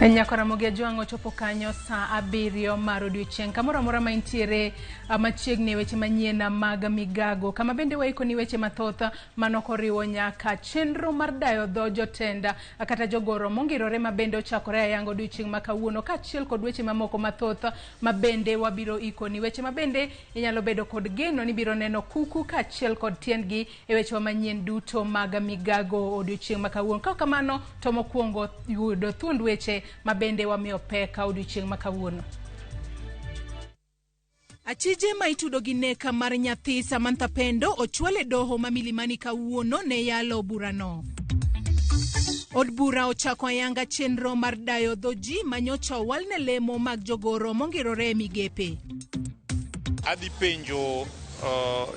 Nyako Ramogi Ajwang' ochopo kanyo saa 7 mar odiochieng'. Kamoro amora ma intiere machiegni weche manyien mag migago. Kama bende waikoni weche mathoth mano koriwo nyaka chenro mar dayo dho jotenda kata jogoro mongirore ma bende ochakore ayanga odiochieng' ma kawuono kaachiel kod weche mamoko mathoth ma bende wabiro ikoni. Weche ma bende inyalo bedo kod geno ni biro neno kuku kaachiel kod tiendgi e wechewa manyien duto mag migago odiochieng' ma kawuono. Ka ok kamano to mokwongo yudo thuond weche ma bende wamiyo pek odiochieng' ma kawuono. Achije ma itudo gi neka mar nyathi Samantha Pendo ochwal e doho ma Milimani kawuono ne yalo burano. Od bura ochako ayanga chenro mar dayo dho ji manyocha owal ne lemo mag jogoro mongirore e migepe. Adhi penjo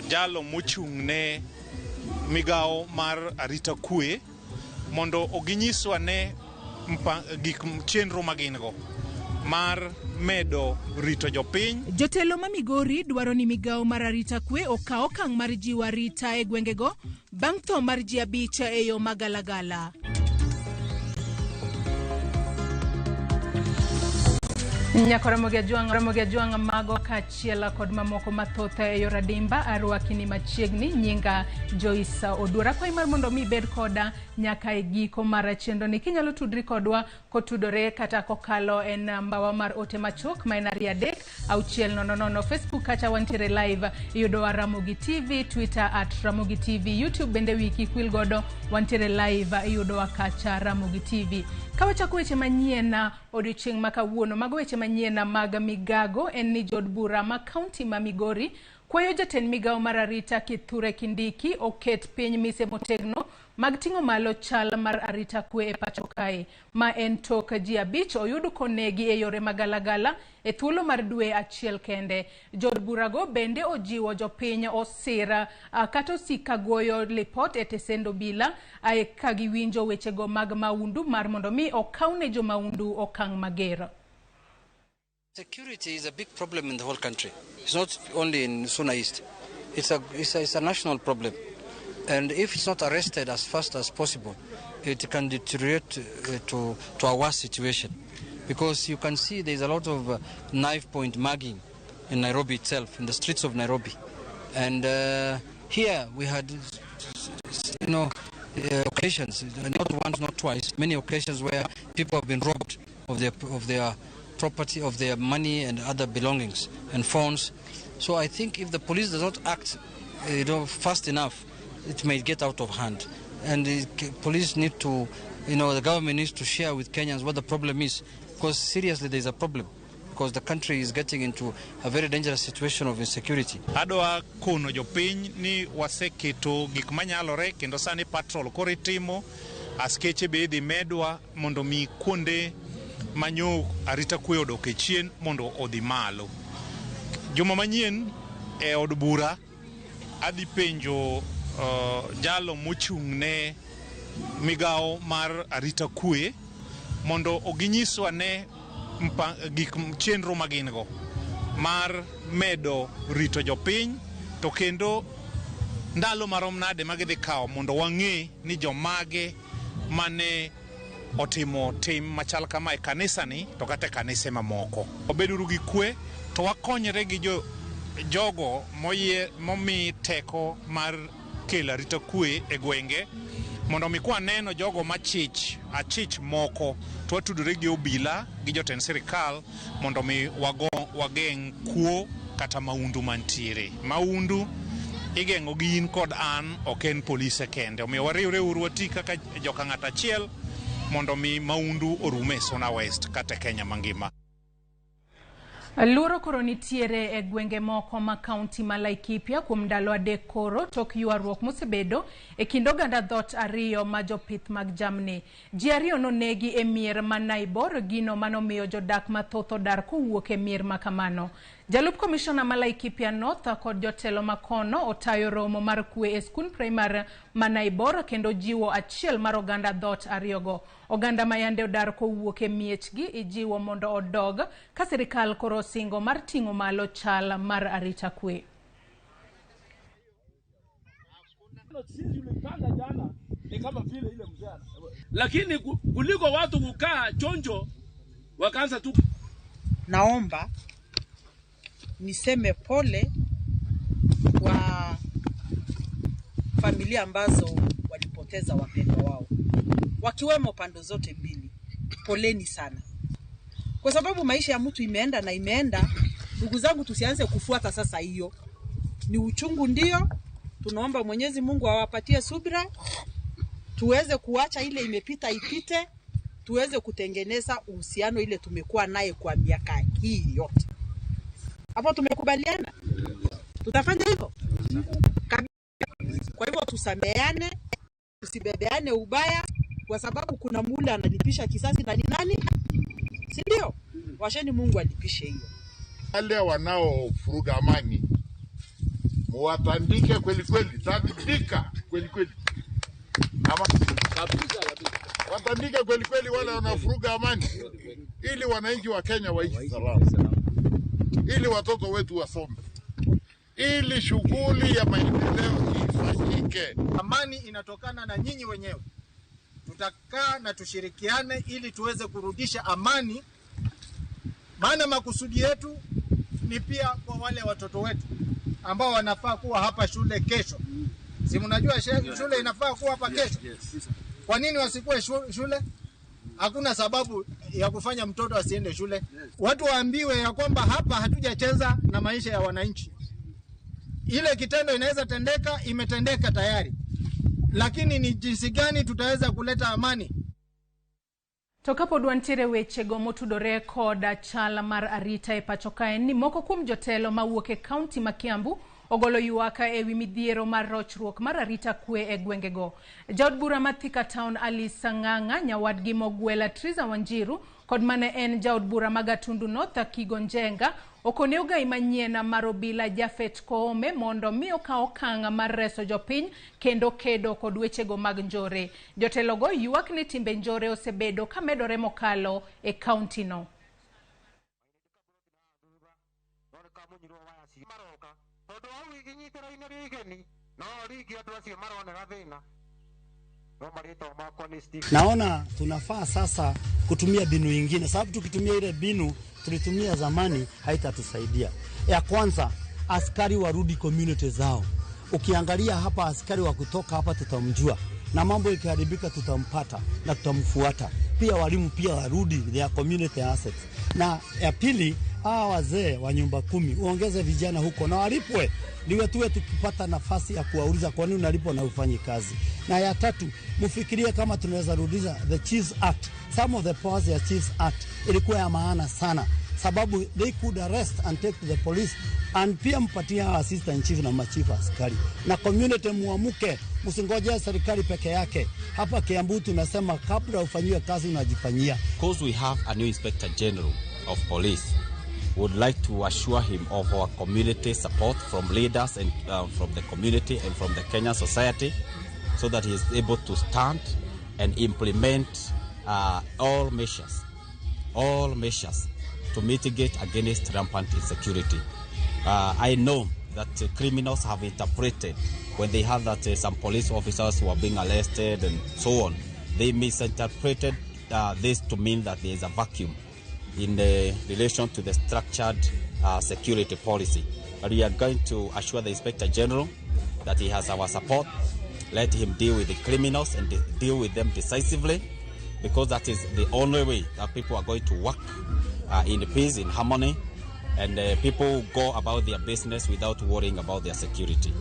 jalo mochung' ne migawo mar arita kwe mondo ginyiswa ne gik chenro ma gin go mar medo rito jopiny. Jotelo ma Migori dwaro ni migawo mar arita kwe okaw okang' mar jiwo arita e gwengego bang' tho mar ji 5 e yo magalagala. Nyako Ramogi Ajwang' mago kaachiel kod mamoko mathoth e yor adimba arwaki ni machiegni. Nyinga Joyce Oduor. Akwayi mar mondo mi ibed koda nyaka e giko mar chenro ni. Kinyalo tudri kodwa kotudore kata kokalo e nambawa mar ote machuok ma en 2 3 6 0 0. Facebook kacha wantiere live, iyudowa Ramogi TV, Twitter at Ramogi TV, YouTube bende wiki kwil godo wantiere live, iyudowa kacha Ramogi TV. Ka wachako weche manyien odiochieng' ma kawuono, mago weche manyien mag migago en ni jood bura ma kaunti ma Migori kwayo jatend migawo mar arita Kithure Kindiki oket piny mise motegno mag ting'o malo chal mar arita kwe e pacho kae, ma en tok ji 5 oyud konegi e yore magalagala e thuolo mar dwe achiel kende. Jood burago bende ojiwo jopiny osir kata osik ka goyo lipot e tesend obila ka giwinjo wechego mag maundu mar mondo mi okawne jomaundu okang' mager. Security is a big problem in the whole country. It's not only in Suna East. It's a national problem. And if it's not arrested as fast as possible, it can deteriorate to a worse situation. Because you can see there's a lot of knife point mugging in Nairobi itself, in the streets of Nairobi. And here we had, occasions, not once, not twice, many occasions where people have been robbed of their property, of their money and other belongings and phones. So I think if the police does not act, fast enough, it may get out of hand. And the police need to, the government needs to share with Kenyans what the problem is, because seriously there is a problem, because the country is getting into a very dangerous situation of insecurity. Adwa kono jopiny ni waseketo gik manyalore kendo sani patrol koro itimo, askeche be idhi medwa mondo mi kuonde manyo arita kwe odok e chien mondo odhi malo. Juma manyien e od bura adhi penjo jalo mochung' ne migawo mar arita kwe mondo ginyiswa ne gik chenro ma gin go mar medo rito jopiny, to kendo ndalo marom nade ma gidhi kawo mondo wang'e ni jomage mane otimo tim machal kama e kanisani to kata e kanise mamoko. Wabeduru gi kwe to wakonyre gi jogo momi teko mar kelo arita kwe e gwenge mondo mi kwaneno jogo machich achich moko to watudore gi obila gi jotend sirikal mondo mi wageng' kuo kata maundu mantiere. Maundu igeng'o gi in kod an, ok en polise kende. Omiyo wariwre uru wati kaka joka ng'ato achiel mondo mi maundu orum e Suna West kata Kenya mangima. Luoro koro nitiere e gwenge moko ma kaunti ma Laikipia kuom ndalo 3 koro tok ywaruok mosebedo e kind oganda dhot 2 ma jopith mag jamni. Ji 2 nonegi e mier ma Naibor, gino manomiyo jodak mathoth odar kowuok e mier ma kamano. Jalup komishona ma Laikipia North kod jotelo makono otayo romo mar kwe e skund primar ma Naibor kendo jiwo achiel mar oganda dhot 2 go. Oganda ma yande odar kowuok e miechgi ijiwo mondo odog ka sirikal koro osingo mar ting'o malo chal mar arita kwe. Lakini kuliko watu kukaa chonjo Wakaanza tu. Naomba niseme pole kwa familia ambazo walipoteza wapendwa wao, wakiwemo pande zote mbili. Poleni sana, kwa sababu maisha ya mtu imeenda na imeenda. Ndugu zangu, tusianze kufuata sasa. Hiyo ni uchungu, ndio tunaomba Mwenyezi Mungu awapatie subira, tuweze kuacha ile imepita ipite, tuweze kutengeneza uhusiano ile tumekuwa naye kwa miaka hii yote. Hapo tumekubaliana, tutafanya hivyo. Kwa hivyo tusameane, tusibebeane ubaya, kwa sababu kuna mule analipisha kisasi na ni nani, si ndio? Washeni Mungu alipishe hiyo. Wale wanaofuruga amani muwatandike kweli kweli, tandika kweli kweli, ama watandike kweli kweli wale wanaofuruga amani, ili wananchi wa Kenya waishi salama, ili watoto wetu wasome, ili shughuli ya maendeleo ifanyike. Amani inatokana na nyinyi wenyewe. Tutakaa na tushirikiane ili tuweze kurudisha amani, maana makusudi yetu ni pia kwa wale watoto wetu ambao wanafaa kuwa hapa shule kesho. Si mnajua shule inafaa kuwa hapa kesho? Kwa nini wasikuwe shule? Hakuna sababu ya kufanya mtoto asiende shule. Watu waambiwe ya kwamba hapa hatujacheza na maisha ya wananchi. Ile kitendo inaweza tendeka, imetendeka tayari, lakini ni jinsi gani tutaweza kuleta amani. To kapod wantiere wechego motudore koda chal mar arita e pacho kae ni moko kuom jotelo mawuok e kaunti ma Kiambu ogolo ywak ewi midhiero mar rochruok mar arita kwe e gwengego. Jaod bura ma Thika Town Alice Ng'ang'a, nyawadgi Mogwela Triza Wanjiru kod mane en jaod bura ma Gatundu North Kigo Njenga okone ogai manyien mar obila Japhet Koome mondo mi okaw okang' mar reso jopiny kendo kedo kod wechego mag njore. Jotelogo ywak ni timbe njore osebedo kamedore mokalo e kaunti no. Naona tunafaa sasa kutumia binu ingine, sababu tukitumia ile binu tulitumia zamani haitatusaidia. Ya kwanza, askari warudi community zao. Ukiangalia hapa askari wa kutoka hapa tutamjua, na mambo ikiharibika tutampata na tutamfuata. Pia walimu pia warudi their community assets. Na ya pili, hawa wazee wa nyumba kumi uongeze vijana huko na walipwe, ndiwe tuwe tukipata nafasi ya kuwauliza kwa nini unalipwa na ufanyi kazi. Na ya tatu, mfikirie kama tunaweza rudisha the Chiefs Act. Some of the powers ya Chiefs Act ilikuwa ya maana sana, sababu they could arrest and take to the police, and pia mpatie hawa assistant chief na machief askari na community. Muamuke, msingoje serikali peke yake. Hapa Kiambu tunasema kabla ufanyiwe kazi unajifanyia. Because we have a new Inspector General of Police, would like to assure him of our community support from leaders and from the community and from the Kenyan society, so that he is able to stand and implement all measures to mitigate against rampant insecurity. I know that criminals have interpreted when they heard that some police officers were being arrested and so on. They misinterpreted this to mean that there is a vacuum in the relation to the structured security policy. But we are going to assure the Inspector General that he has our support. Let him deal with the criminals and deal with them decisively, because that is the only way that people are going to work in peace, in harmony, and people go about their business without worrying about their security.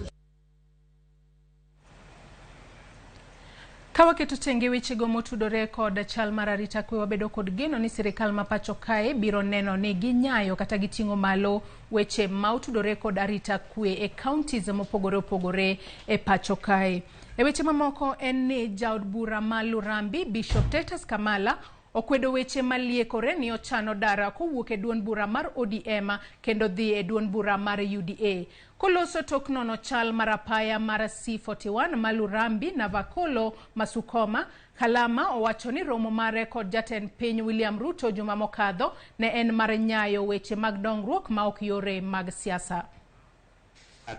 Ka waketo tenge wechego motudore kod chal mar arita kwe, wabedo kod geno ni sirikal ma pacho kae biro neno ni ginyayo kata giting'o malo weche ma otudore kod arita kwe e counties mopogore opogore e pacho kae. E weche mamoko en ni jaod bura ma Lurambi Bishop Titus Kamala okwedo weche maliekore ni ochano dara kowuok e duond bura mar ODM kendo dhi e duond bura mar UDA. Koloso tok nono chal mar apaya mar C41 ma Lurambi Navakolo Masukoma, Kalama owacho ni romo mare kod jatend piny William Ruto juma mokadho ne en mar nyayo weche mag dongruok ma ok yore mag siasa.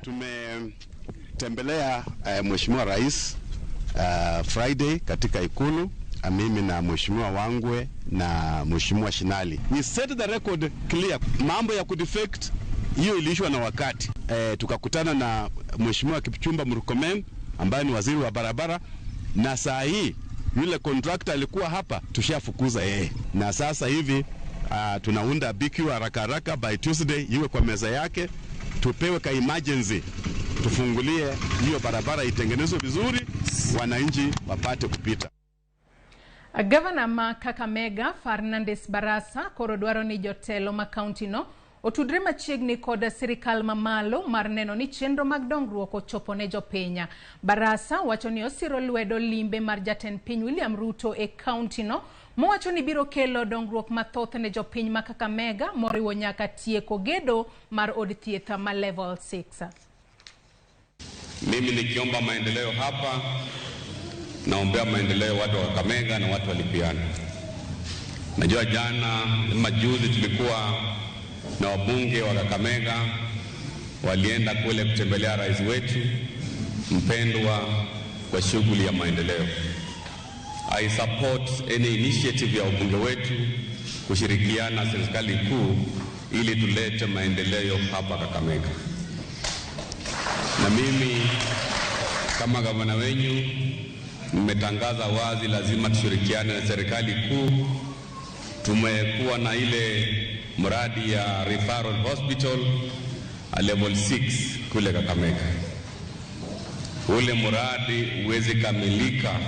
Tumetembelea Mheshimiwa Rais Friday katika Ikulu. mimi na Mheshimiwa Wangwe na Mheshimiwa Shinali. We set the record clear. Mambo ya kudefect hiyo iliishwa na wakati. Tukakutana na Mheshimiwa Kipchumba Murkomen ambaye ni waziri wa barabara, na saa hii yule contractor alikuwa hapa tushafukuza yeye. Na sasa hivi tunaunda BQ haraka haraka, by Tuesday iwe kwa meza yake, tupewe ka emergency, tufungulie hiyo barabara itengenezwe vizuri, wananchi wapate kupita. Gavana ma Kakamega Fernandes Barasa koro dwaro ni jotelo ma kaunti no otudre machiegni kod sirikal mamalo mar neno ni chenro mag dongruok ochopo ne jopiny. Barasa wacho ni osiro lwedo limbe mar jatend piny William Ruto e kaunti no, mowacho ni biro kelo dongruok mathoth ne jopiny ma Kakamega, moriwo nyaka tieko gedo mar od thieth ma level 6. Mimi nikiomba maendeleo hapa, naombea maendeleo watu wa Kakamega na watu wa Lipiana. Najua jana majuzi tulikuwa na wabunge wa Kakamega walienda kule kutembelea rais wetu mpendwa kwa shughuli ya maendeleo. I support any initiative ya wabunge wetu kushirikiana na serikali kuu ili tulete maendeleo hapa Kakamega. Na mimi kama gavana wenyu nimetangaza wazi, lazima tushirikiane na serikali kuu. Tumekuwa na ile mradi ya referral hospital level 6 kule Kakamega. Ule mradi huwezi kamilika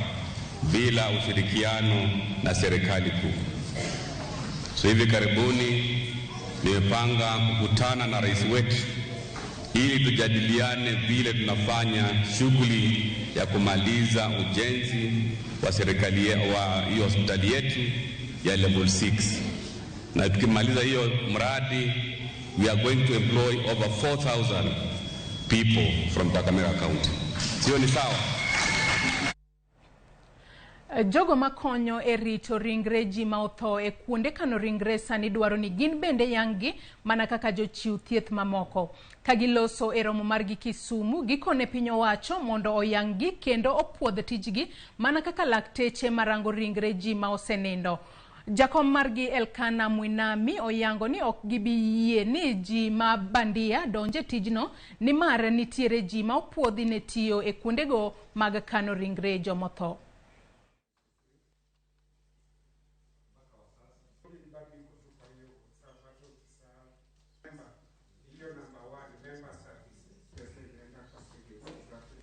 bila ushirikiano na serikali kuu. So hivi karibuni nimepanga kukutana na rais wetu ili tujadiliane vile tunafanya shughuli ya kumaliza ujenzi wa serikali wa hiyo hospitali yetu ya level 6. Na tukimaliza hiyo mradi, we are going to employ over 4,000 people from Kakamega County. Sio ni sawa? Jogo makonyo e rito ringre ji ma otho e kuonde kano ringre sani dwaro ni gin bende yang-gi mana kaka jochiw thieth mamoko. Ka giloso e romo margi Kisumu, gikone piny owacho mondo oyang-gi kendo opuodh tijgi mana kaka lakteche marango ringre ji ma osenindo. Jakom margi Elkana Mwinami oyango ni ok gibi yie ni ji ma bandia donje tijno, nimar nitiere ji ma opuodhi ne tiyo e kuondego mag kano ringre jomotho.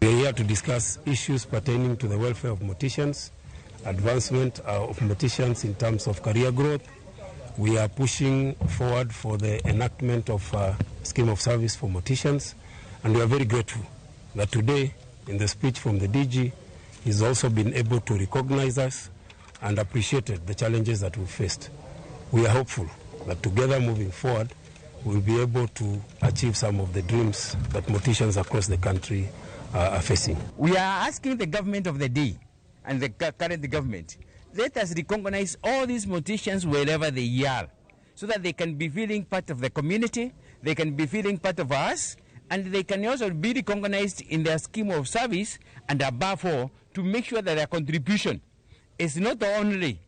We are here to discuss issues pertaining to the welfare of morticians, advancement of morticians in terms of career growth. We are pushing forward for the enactment of a scheme of service for morticians, and we are very grateful that today, in the speech from the DG, he's also been able to recognize us and appreciated the challenges that we faced. We are hopeful that together moving forward, we'll be able to achieve some of the dreams that morticians across the country are facing. We are asking the government of the day and the current government, let us recognize all these morticians wherever they are, so that they can be feeling part of the community, they can be feeling part of us, and they can also be recognized in their scheme of service, and above all, to make sure that their contribution is not only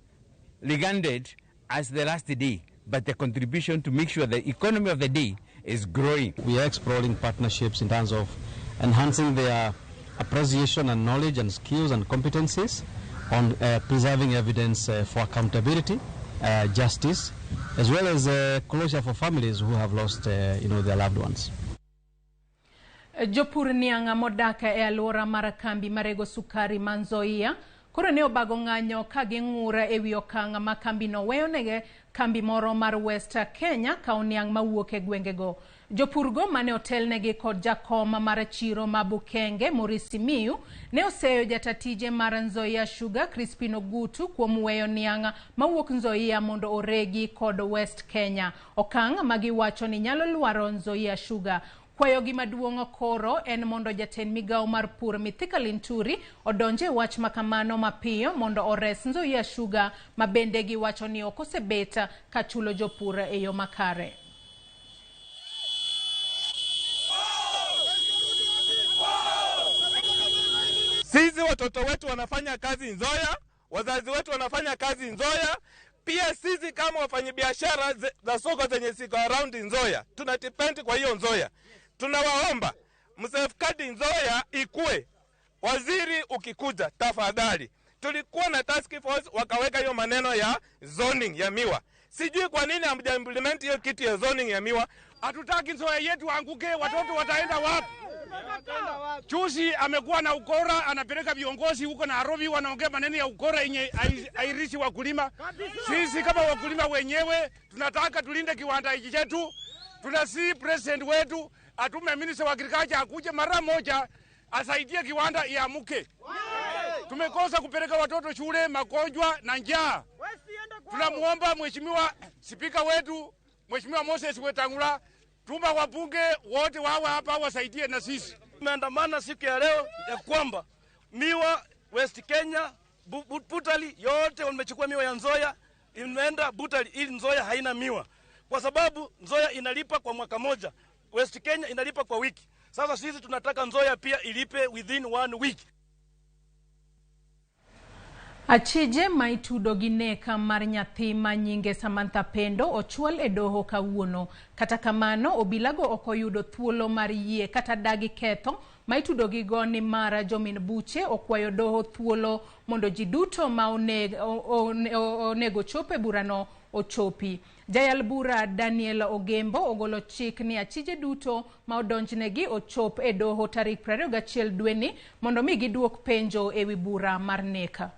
regarded as the last day, but the contribution to make sure the economy of the day is growing. We are exploring partnerships in terms of enhancing their appreciation and knowledge and skills and competencies on preserving evidence for accountability, justice, as well as closure for families who have lost their loved ones. Jopur niang' modak e alwora mar kambi marego sukari ma Nzoia koro ne obago ng'anyo ka ging'ur ewi okang' ma kambino weyonege kambi moro mar West Kenya kawo niang' mawuok e gwengego. Jopurgo mane otelnegi kod jakom mar chiro ma Bukenge Maurice Simiyu ne oseyo jatatije mar Nzoia Sugar Crispin Ogutu kuom weyo niang' mawuok Nzoia mondo oregi kod West Kenya. Okang' ma giwacho ni nyalo lwaro Nzoia Sugar. Kwayogi maduong' koro en mondo jatend migawo mar pur Mithika Linturi odonje wach makamano mapiyo mondo ores Nzoia Sugar ma bende giwacho ni ok osebet ka chulo jopur e yo makare. Sisi watoto wetu wanafanya kazi Nzoia, Wazazi wetu wanafanya kazi Nzoia. Pia sisi kama wafanyabiashara za soko zenye ziko around Nzoia tuna depend kwa hiyo Nzoia. Tunawaomba msafeguard Nzoia ikue. Waziri ukikuja tafadhali. Tulikuwa na task force wakaweka hiyo maneno ya zoning ya miwa. Sijui kwa nini hamja implement hiyo kitu ya zoning ya miwa. Hatutaki Nzoia yetu anguke, watoto wataenda wapi? Chusi amekuwa na ukora, anapeleka viongozi huko Nairobi wanaongea maneno ya ukora yenye hairishi wakulima. Sisi kama wakulima wenyewe tunataka tulinde kiwanda hiki chetu. Tunasi president wetu atume minister wa agriculture akuje mara moja asaidie kiwanda iamuke. Tumekosa kupeleka watoto shule, magonjwa na njaa. Tunamuomba mheshimiwa spika wetu, Mheshimiwa Moses Wetangula, tuma wabunge wote wawe hapa wasaidie na sisi. Tumeandamana siku ya leo ya kwamba miwa West Kenya, Butali yote wamechukua miwa ya Nzoia, imeenda Butali ili Nzoia haina miwa. Kwa sababu Nzoia inalipa kwa mwaka moja, West Kenya inalipa kwa wiki. Sasa sisi tunataka Nzoia pia ilipe within 1 week. Achije maitudo gi nek mar nyathi ma nyinge Samantha Pendo ochwal e doho kawuono. Kata kamano, obilago ok oyudo thuolo mar yie kata dagi ketho maitudo gigo ni mar jomin buche okwayo doho thuolo mondo ji duto ma onego chop e burano ochopi. Jayal bura Daniel Ogembo ogolo chik ni achije duto ma odonjnegi ochop e doho tarik 21 dweni mondo mi giduok penjo ewi bura mar neka.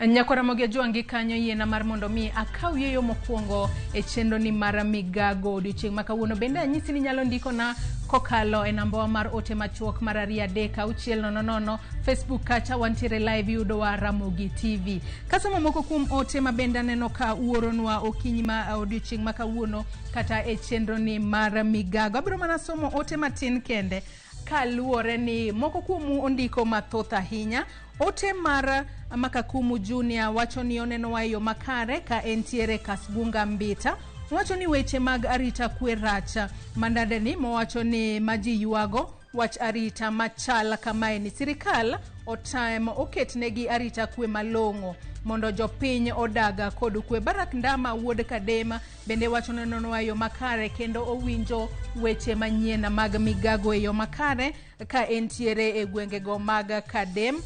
Nyakwaramogi Ajwangi kanyo yiena mar mondo mi akaw yueyo mokwongo e chenro ni mar migago odiochieng' ma kawuono. Bende anyisi ni nyalo ndikona kokalo e nambawa mar ote machuok mar 2 3 6 0 0. Facebook kacha wantiere live yudowa Ramogi TV. Kasomo moko kuom ote ma bende aneno ka uoronwa okinyi ma odiochieng' ma kawuono kata e chenro ni mar migago. Abiro mana somo ote matin kende kaluwore ni moko kuomu ondiko mathoth ahinya. Ote mar Makakumu Junior wacho ni onenowa e yo makare ka entiere Kasgunga Mbita. Wacho ni weche mag arita kwe racha mandadeni mowacho ni maji ywago wach arita machal kamae ni sirikal otam oketnegi arita kwe malong'o mondo jopiny odaga kod kwe. Barak Ndama wuod Kadema bende wacho ni onenowa e yo makare kendo owinjo weche manyien mag migago e yo makare ka entiere e gwengego mag Kadem.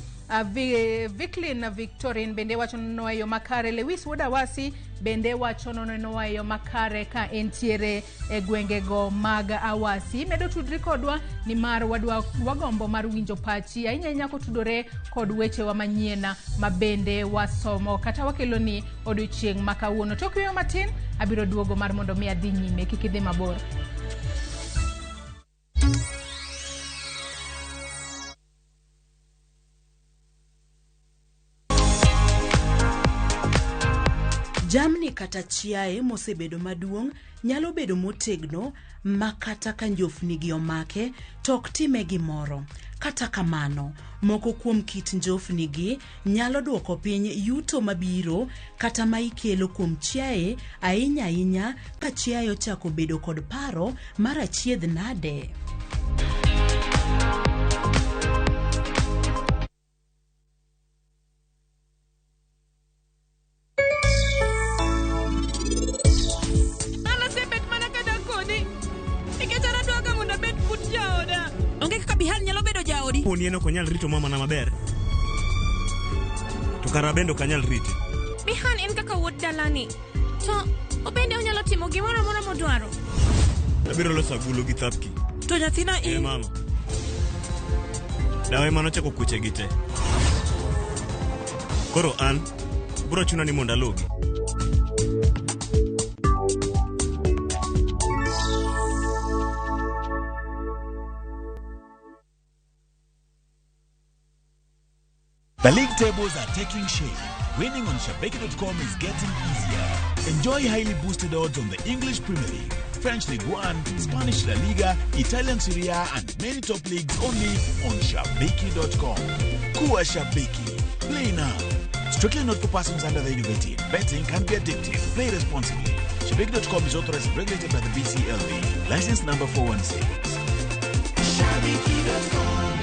Viklin Victorin bende wacho nono e yo makare. Lewis Wuod Awasi bende wacho nono e yo makare ka entiere e gwengego mag Awasi. Medo tudri kodwa ni mar wadwa wagombo mar winjo pachi ahinya ahinya kotudore kod wechewa manyien ma bende wasomo kata wakelo ni odiochieng' ma kawuono. Tok yueyo matin abiro duogo mar mondo mi adhi nyime, kik idhi mabor. Jamni kata chiaye mosebedo maduong' nyalo bedo motegno ma kata ka njofnigi omake to ok time gimoro. Kata kamano, moko kuom kit njofnigi nyalo duoko piny yuto mabiro kata ma ikelo kuom chiaye ahinya ahinya ka chiaye ochako bedo kod paro mar achiedh nade. Poni en ok onyal rito mamana maber, to kara bende ok anyal rite. Bihan en kaka wuod dalani, to obende onyalo timo gimoro amora modwaro. Abiro loso agulu gi thapki. To nyathina in... Mama. Dawa ema nochako kuche gi te. Koro an, biro chuna ni mondo alugi. The league tables are taking shape. Winning on Shabiki.com is getting easier. Enjoy highly boosted odds on the English Premier League, French League One, Spanish La Liga, Italian Serie A, and many top leagues only on Shabiki.com. Kuwa Shabiki. Play now. Strictly not for persons under the age of 18. Betting can be addictive. Play responsibly. Shabiki.com is authorized and regulated by the BCLB. License number 416. Shabiki.com.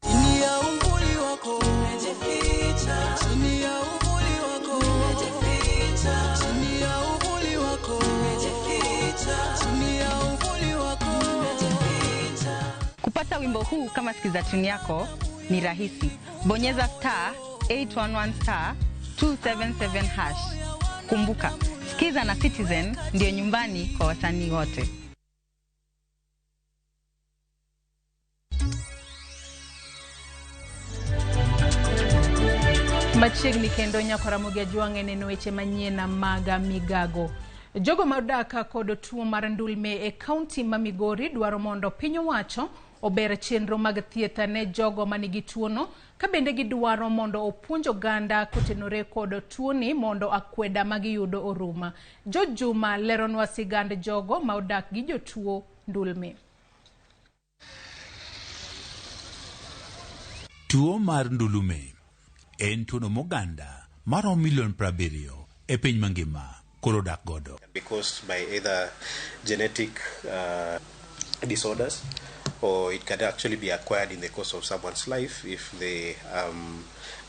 Chini ya uvuli wako najificha, chini ya uvuli wako najificha, chini ya uvuli wako najificha, chini ya uvuli wako najificha. Kupata wimbo huu kama sikiza tune yako ni rahisi. Bonyeza star 811 star 277 hash. Kumbuka, Sikiza na Citizen ndio nyumbani kwa wasanii wote. Machiegni kendo nyako Ramogi Ajwang' e neno weche manyien mag migago. Jogo ma odak kod tuo mar ndulme e kaunti ma Migori dwaro mondo piny owacho ober chenro mag thieth ne jogo manigi tuono, ka bende gidwaro mondo opuonj oganda kotenore kod tuoni mondo akweda magiyudo orum. George Juma leronwa sigand jogo ma odak gi jotuo ndulme. Tuo mar ndulume en tuono moganda maromo milion 70 e piny mangima koro dak godo. Be caused by either genetic disorders, or it can actually be acquired in the course of someone's life if they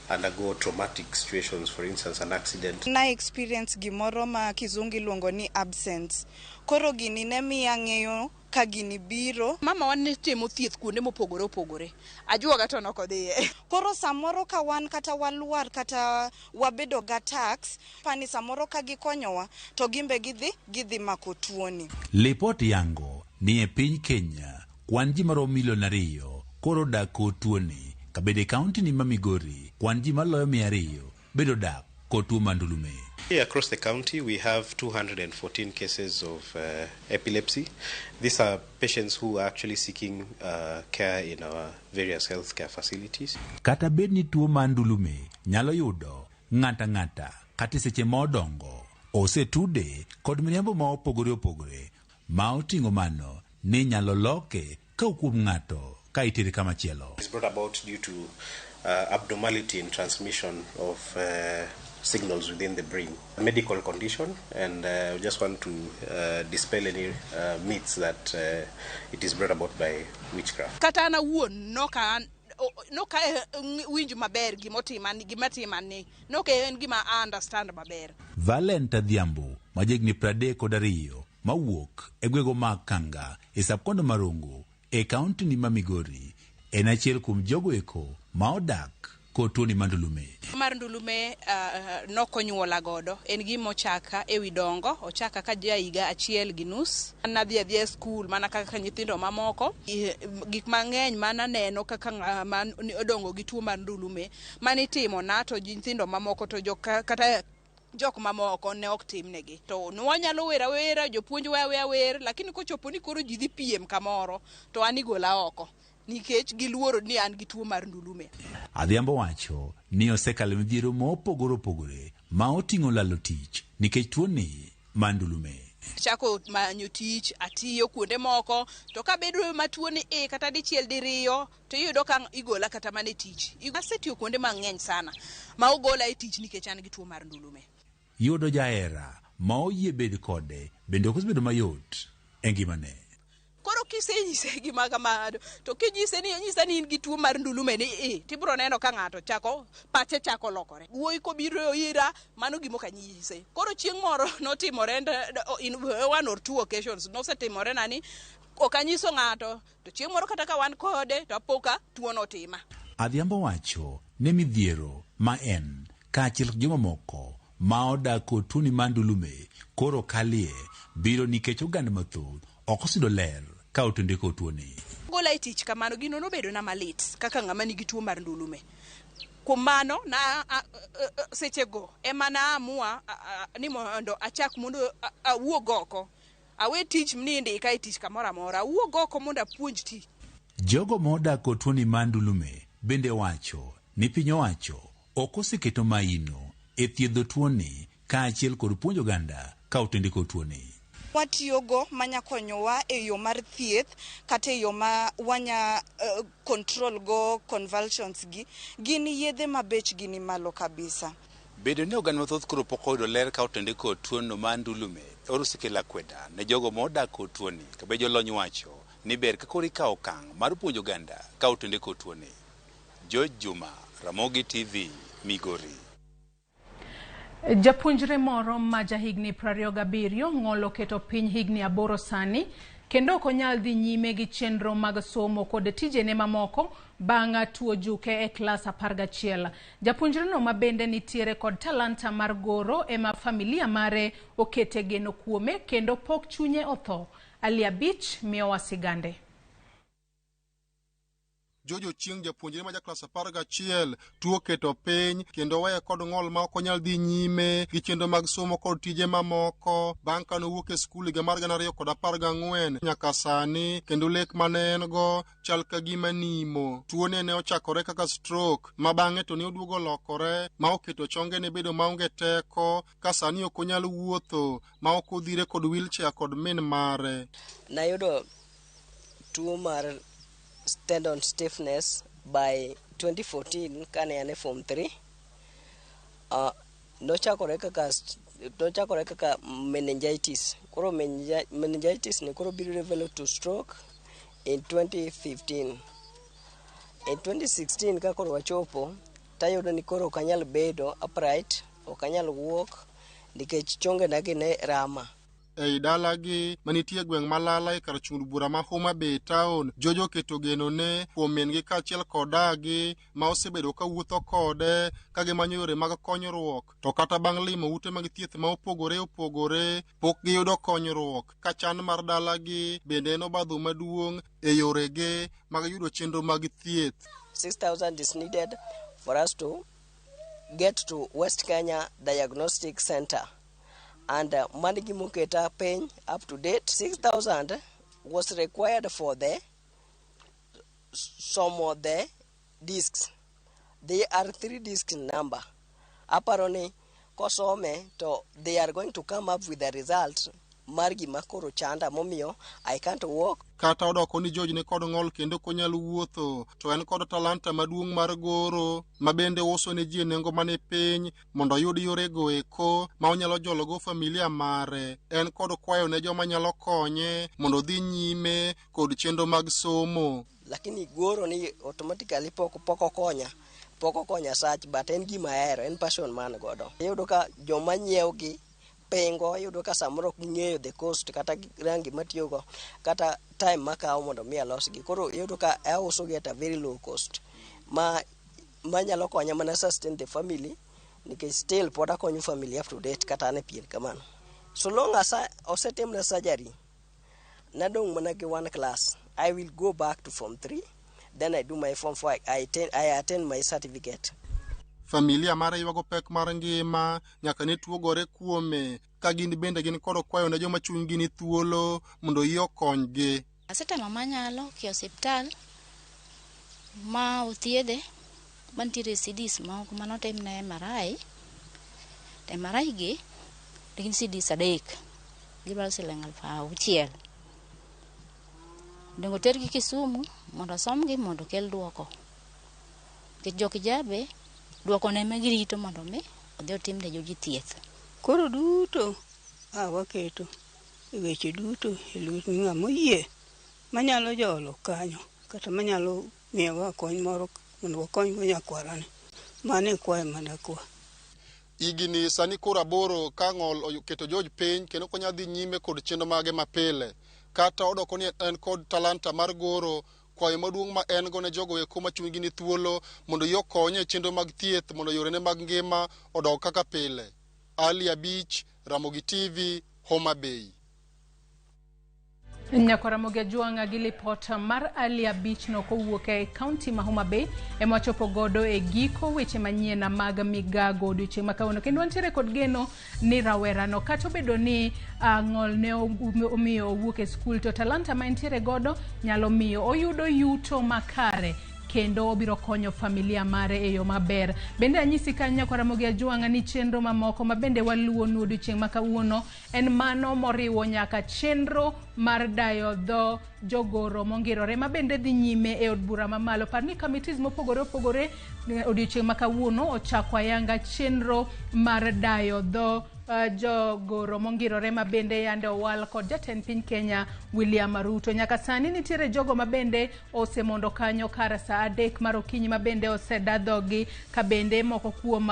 undergo traumatic situations, for instance, an accident. Na experience gimoro ma kizungu iluongo ni absence. Koro gini ne miya ng'eyo ka gini biro. Mama wan ne timo thieth kuonde mopogore opogore. Ajuoga to nok odhiye. Koro samoro ka wan kata walwar kata wabedo ga tax, pani samoro ka gikonyowa to gimbe gidhi mako tuoni. Lipot yango ni e piny Kenya kwan ji maromo milion 2 koro dak kod tuoni, kabede kaunti ni ma Migori kwan ji maloyo 200 bedo dak kod tuo mar ndulume. Across the county, we have 214 cases of epilepsy. These are patients who are actually seeking care in our various healthcare facilities. Kata bed ni tuo mar ndulume nyalo yudo ng'ata ng'ata kata seche ma odongo, osetude kod miriambo ma opogore opogore ma oting'o mano ni nyalo loke ka kuom ng'ato ka itere kama chielo. It's brought about due to abnormality in transmission of signals within the brain, a medical condition, and we just want to dispel any myths that it is brought about by witchcraft. Kata an awuon noka winj maber gimotimani, gimatimani, noka en gima I understand maber. Valent Adhiambo, ma jahigni 32, mawuok e gwego mag Kanga e subkondo Marongo e kaunti ni ma Migori, en achiel kuom jogo eko ma odak kod tuoni mar ndulume. Mar ndulume nokonyuola godo, en gima ochaka ewi dongo, ochaka ka ja higa 1.5. Nadhi adhiya e skul mana kaka nyithindo mamoko. Gik mang'eny mananeno kaka ng'ama odongo gi tuo mar ndulume manitimo na to nyithindo mamoko to kata jok mamoko ne ok timnegi. To nwanyalo wer awera, jopuonj weya wer, lakini kochopo ni koro ji dhi piem kamoro to an igola oko nikech giluoro ni an gi tuo mar ndulume. Adhiambo wacho ni osekalo midhiero mopogore opogore ma oting'o lalo tich nikech tuoni mar ndulume. Chako manyo tich, atiyo kuonde moko, to kabedo matuo ni kata dichiel diriyo to iyudo ka igola kata mana e tich. Asetiyo kuonde mang'eny sana ma ogola e tich nikech an gi tuo mar ndulume. Yudo jahera ma oyie bedo kode bende ok osebedo mayot e ngimane. Koro kisenyise gima kamano to kinyise ni nyisa ni in gi tuo mar ndulume ni tibiro neno ka ng'ato chako pache chako lokore. Wuoyi kobiro ira mano gima ok anyise. Koro chieng' moro notimore in one or two occasions nosetimore na ni ok anyiso ng'ato to chieng' moro kata ka wan kode to apoka tuo notima. Adhiambo wacho ni midhiero ma en kaachiel gi jomamoko ma odak kod tuoni mar ndulume koro kalie biro nikech oganda mathoth ok oseyudo ler ka otende kod tuoni. Gola e tich kamano gino nobedo na malit kaka ng'ama nigi tuo mar ndulume. Kuom mano na sechego ema naamua ni mondo achak mondo awuog oko. Awe tich ni ndika e tich kamoro amora, awuog oko mondo apuonj tich. Jogo ma odak kod tuoni mar ndulume bende wacho ni piny owacho ok oseketo maino e thiedho tuoni kaachiel kod puonjo oganda ka otende kod tuoni. Watiyogo manya konyowa e yo mar thieth kata e yo ma wanya control go convulsions gi gin yedhe ma bechgi ni malo kabisa. Bedo ni oganda mathoth koro pok oyudo ler ka otende kod tuono mar ndulume oro osekelo akweda ne jogo modak kod tuoni kabe jolony wacho ni ber ka koro ikawo okang' mar puonjo oganda ka otende kod tuoni. George Juma, Ramogi TV, Migori. Japuonjre moro ma jahigni 27 ng'ol oketo piny higni 8 sani kendo ok onyal dhi nyime gi chenro mag somo kod tijene mamoko bang' tuo juke e klas 11. Japuonjreno ma bende nitiere kod talanta mar goro ema familia mare okete geno kuome kendo pok chunye otho. Ali Abich miyowa sigande. George Ochieng' japuonjre ma jaklas 11 tuo keto piny kendo weye kod ng'ol ma ok onyal dhi nyime gi chenro mag somo kod tije mamoko bang' ka nowuok e skul higa mar 2014 nyaka sani kendo lek mane en go chal ka gima nimo. Tuone ne ochakore kaka stroke ma bang'e to ne oduogo lokore ma oketo chongene bedo maonge teko ka sani ok onyal wuotho ma ok odhire kod wheelchair kod min mare. Nayudo tuo mar tendon stiffness by 2014 kane an e form 3. Nochakore kaka meningitis. Koro meningitis ni koro biro develop to stroke in 2015. In 2016 ka koro wachopo tayudo ni koro ok anyal bedo upright, ok anyal wuok nikech chongena gi ne rama. Ei dalagi manitie gweng' Malala e kar chung' bura ma Homa Bay town, George oketo genone kuom min-gi kaachiel kod dagi ma osebedo ka wuotho kode ka gimanyo yore mag konyruok. To kata bang' limo ute mag thieth ma opogore opogore, pok giyudo konyruok ka chan mar dalagi bende en obadho maduong' e yorege mag yudo chenro mag thieth. 6,000 is needed for us to get to West Kenya Diagnostic Center. And mano gimoketa piny up to date. 6,000 was required for the some of the discs. They are 3 discs in number. Aparo ni kosome to they are going to come up with the result mar gima koro chanda momiyo I can't walk. Kata odoko ni George ni kod ng'ol kendo ok onyal wuotho, to en kod talanta maduong' mar goro ma bende uso ne ji e nengo mani piny mondo oyud yorego eko ma onyalo jologo familia mare. En kod kwayo ne joma nyalo konye mondo odhi nyime kod chenro mag somo. Lakini goro ni automatically pok okonya sach, but en gima ahero, en passion man godo. Iyudo ka joma nyiewo gi pingo, iyudo ka samoro ok ging'eyo the cost kata rangi matiyogo kata time makawo mondo mi alosgi. Koro iyudo ka auso gi at a very low cost ma manyalo konya mana sustain the family nikech still pod akonyo family up to date kata an e pien kamano. So long as osetimna surgery, nadong' mana gi one class. I will go back to form 3, then I do my form 4, I attend my certificate. Familia mare ywago pek mar ngima nyaka ne tuo gore kuome ka gin bende gin kod kwayo ne joma chunygi ni thuolo mondo yie okonygi. Asetemo manyalo ki osiptal ma othiedhe mantiere CDs moko manotimne MRI. MRI gi gin CDs 3 gidwaro siling 6,000. Onego tergi Kisumu mondo osomgi mondo okel duoko. Nikech jo Kijabe duoko ne ema girito mondo mi odhi otim ne joji thieth. Koro duto waketo e weche duto e lwet ng'ama oyie manyalo jolo kanyo kata manyalo miyowa kony moro mondo wakonygo nyakwarani. Mano e kwayo mana kwa. Higni sani koro 8 ka ng'ol oketo George piny kendo ok onyal dhi nyime kod chenro mage mapile. Kata odoko ni en kod talanta mar goro, kwayo maduong' ma en go ne jogo eko ma chunygi ni thuolo mondo yie okonye e chenro mag thieth mondo yorene mag ngima odog kaka pile. Ali Abich, Ramogi TV, Homa Bay. Nyakwa Ramogi Ajwang'a gi lipot mar Ali Abich no kowuok e kaunti ma Homa Bay ema wachopo godo e giko weche manyien mag migago odiochieng' ma kawuono. Kendo wantiere kod geno ni rawerano kata obedo ni ng'ol ne omiyo owuok e skul to talanta ma entiere godo nyalo miyo oyudo yuto makare. kendo obiro konyo familia mare e yo maber. Bende anyisi kanyo nyakwar Ramogi Ajwang'a ni chenro mamoko ma bende waluwonu odiochieng' ma kawuono en mano moriwo nyaka chenro mar dayo dho jogoro mongirore ma bende dhi nyime e od bura mamalo. Par ni committees mopogore opogore odiochieng' ma kawuono ochako ayanga chenro mar dayo dho jogoro mongirore ma bende yande owal kod jatend piny Kenya William Ruto. Nyaka sani nitiere jogo ma bende osemondo kanyo kar saa 3 mar okinyi ma bende oseda dhogi, ka bende moko kuom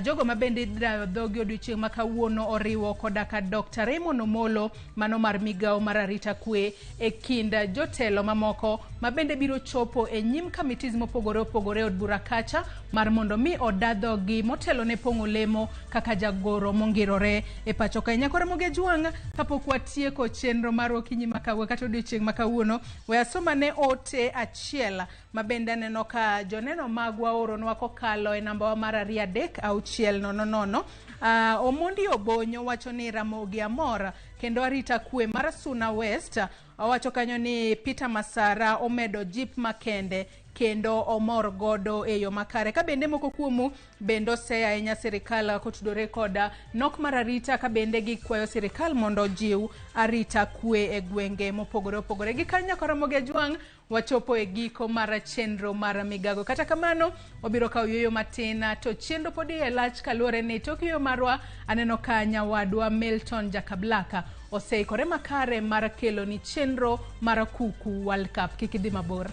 jogo ma bende idayo dhogi odiochieng' ma kawuono oriwo koda ka Dr. Raymond Omolo mano mar migawo mar arita kwe e kind jotelo mamoko ma bende biro chopo e nyim committees mopogore opogore e od bura kacha mar mondo mi oda dhogi motelo ne pong'o lemo kaka jagoro mongirore e pacho kae. Nyakwar Ramogi Ajwang', kapok watieko chenro mar okinyi ma kawuono kata odiochieng' ma kawuono, we asomane ote achiel ma bende aneno ka joneno magwa ooronwa kokalo e namba wa mar 2 3 6 0 0. Omondi Obonyo wacho ni Ramogi amor kendo arita kwe mar Suna West. Owacho kanyo ni Peter Masara omedo jip makende kendo omor godo e yo makare. Ka bende moko kuomu bende oseya ahinya sirikal kotudore koda nok mar arita, ka bende gikwayo sirikal mondo ojiw arita kwe e gwenge mopogore opogore. Gi kanyo nyakwar Ramogi Ajwang' wachopo e giko mar chenro mar migago. Kata kamano wabiro kawo yueyo matin to chenro pod iye lach kaluwore ni tok yueyo marwa aneno ka nyawadwa Milton Jakablaka oseikore makare mar kelo ni chenro mar Kuku World Cup. Kik idhi mabor.